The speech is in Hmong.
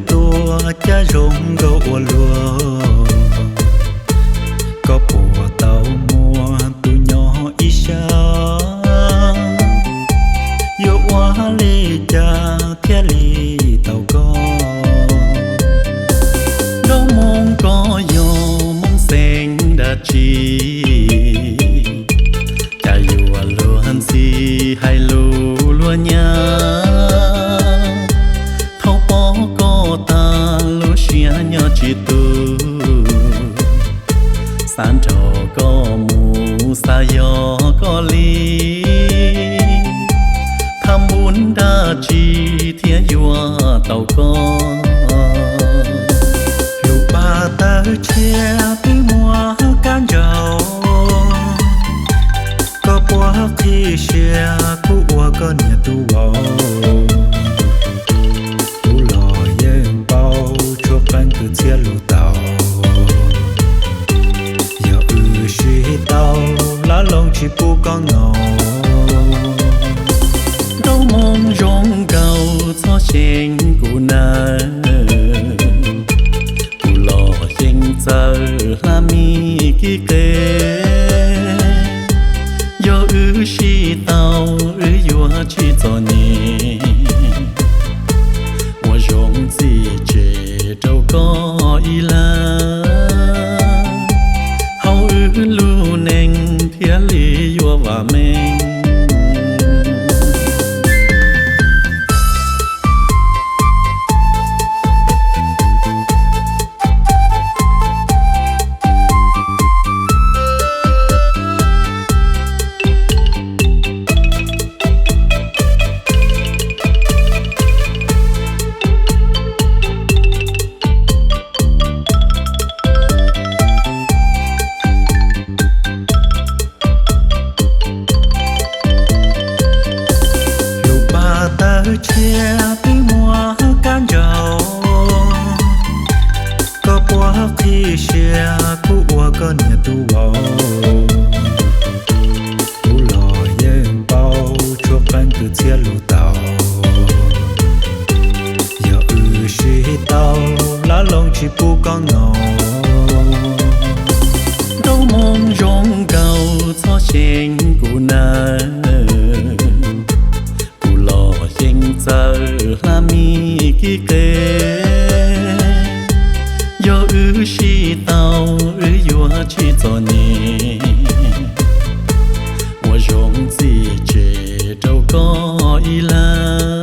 Tua cas zoo nkauj ua luaj, koj puas tau muaj tus nyob ib sab, yuav ua li cas thiaj li tau koj. Nraug Hmoob koj yog Hmoob xeem dab tsi, cas yuav luag ntxhi hais lus luag nyab. Thaum pom koj tag lub siab nyob tsis tu, xav nrog koj mus xav yog koj li, tham npum dab tsi thiaj yuav tau koj. Lub paj tawg tshiab twb muaj kab ncaug, koj puas qhib siab kuv ua koj niam tub vauv. Kuv los yeej paub tshuav qee kwv txhiaj lus tau, yog wb sib tau lab loo tsis pub koj ngaum. Nraug Hmoob zoo nkaus txhob xyeeb kuv nawb, kuv los yeej txawj hla mi kib qe. Yog wb sib tau wb yuav tsis txom nyem, ua zoo txim tseg rau koj ib leeg, hauv wb lub neej thiaj li yuav vam meej. Lub paj tawg tshiab twb muaj kab ncaug, koj puas qhib siab kuv ua koj niam tub vauv. Kuv los yeej paub tshuav qee kwv txhiaj lus tau, yog wb sib tau lab loo tsis pub koj ngaum. Nraug Hmoob zoo nkaus txhob xyeeb kuv nawb, kuv los yeej txawj hla mi kib qe. Yog wb sib tau wb yuav tsis txom nyem, ua zoo txim tseg rau koj ib leeg,